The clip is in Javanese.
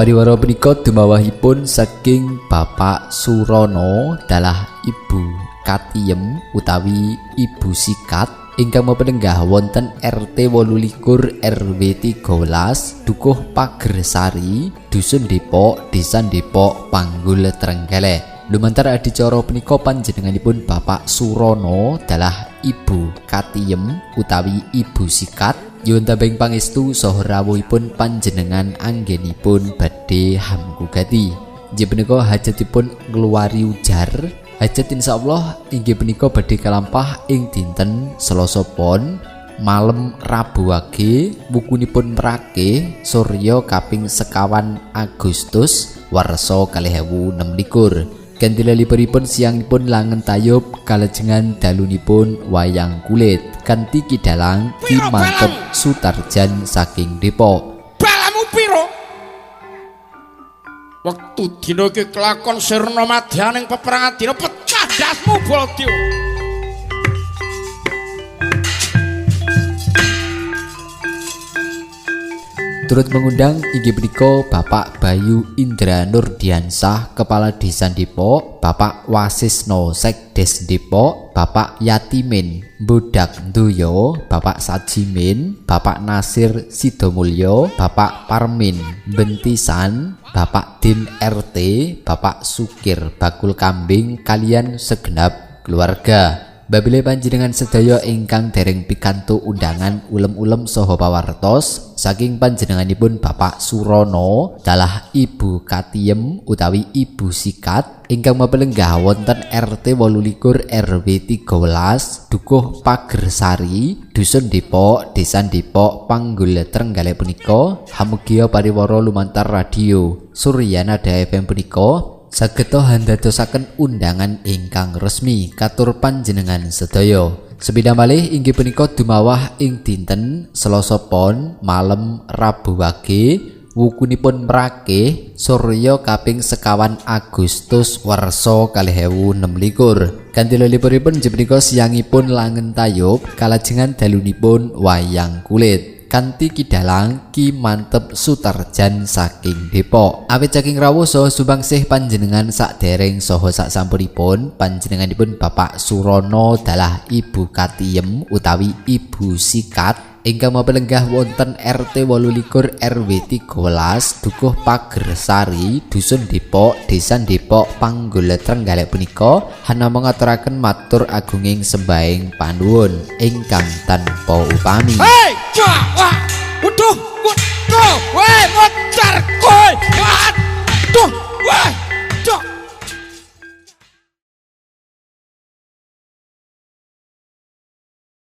Pariwara punika dumawahipun saking Bapak Surono dalah Ibu Katiyem utawi Ibu Sikat ingkang mapenenggah wonten RT 28 RW 13 Dukuh Pagersari, Dusun Depok, Desa Depok, Panggul, Trenggalek. Lumantar adicara punika panjenenganipun Bapak Surono dalah Ibu Katiyem utawi Ibu Sikat nyuwun tambahing pangestu saha rawuhipun panjenengan anggenipun badhe hamkugati. Inggih punika hajatipun ngluwari ujar. Hajat insyaallah inggih punika badhe kalampah ing dinten Selasa Pon malem Rabu Wage wukunipun Mrake surya kaping 21 Agustus warsa 2026. Kanthi liburipun siangipun langen tayub kalajengan dalunipun wayang kulit kanthi kidalang Ki Manteb Sutarjan saking Depok. Balamu piro? Wektu dina iki kelakon sirna madyaning peperangan dina pecah ndasmu Baladewa. Turut mengundang inggih punika Bapak Bayu Indra Nurdiansah Kepala Desa Depok, Bapak Wasisno Sekdes Depok, Bapak Yatimin Budak Nduyo, Bapak Sajimin, Bapak Nasir Sidomulyo, Bapak Parmin Bentisan, Bapak Din RT, Bapak Sukir Bakul Kambing kalian segenap keluarga. Babile panjenengan sedaya ingkang dereng pikantuk undangan ulem-ulem saha pawartos saking panjenenganipun Bapak Surono dalah Ibu Katiyem utawi Ibu Sikat ingkang mapelenggah wonten RT 28 RW 13 Dukuh Pagersari, Dusun Depok, Desa Depok, Panggul, Trenggalek punika hamugia pariwara lumantar radio Suryanada FM punika sageta handadosaken undangan ingkang resmi katur panjenengan sedaya. Sepindah malih inggih punika dumawah ing dinten Selasa Pon malem Rabu Wage wukunipun Mrake surya kaping 21 Agustus warsa 2026. Kanthi lelipuripun inggih punika siangipun langen tayub kalajengan dalunipun wayang kulit kanthi kidalang Ki Manteb Sutarjan saking Depok. Awit saking rawuh saha sumbangsih panjenengan sadereng saha sasampunipun panjenenganipun Bapak Surono dalah Ibu Katiyem utawi Ibu Sikat ingkang mapelenggah wonten RT 28 RW 13 Dukuh Pagersari, Dusun Depok, Desa Depok, Panggul, Trenggalek punika hanamung ngaturaken matur agunging sembahing panuwun ingkang tanpa upami. Hei, wah, waduh, waduh, weh, ngejar kowe.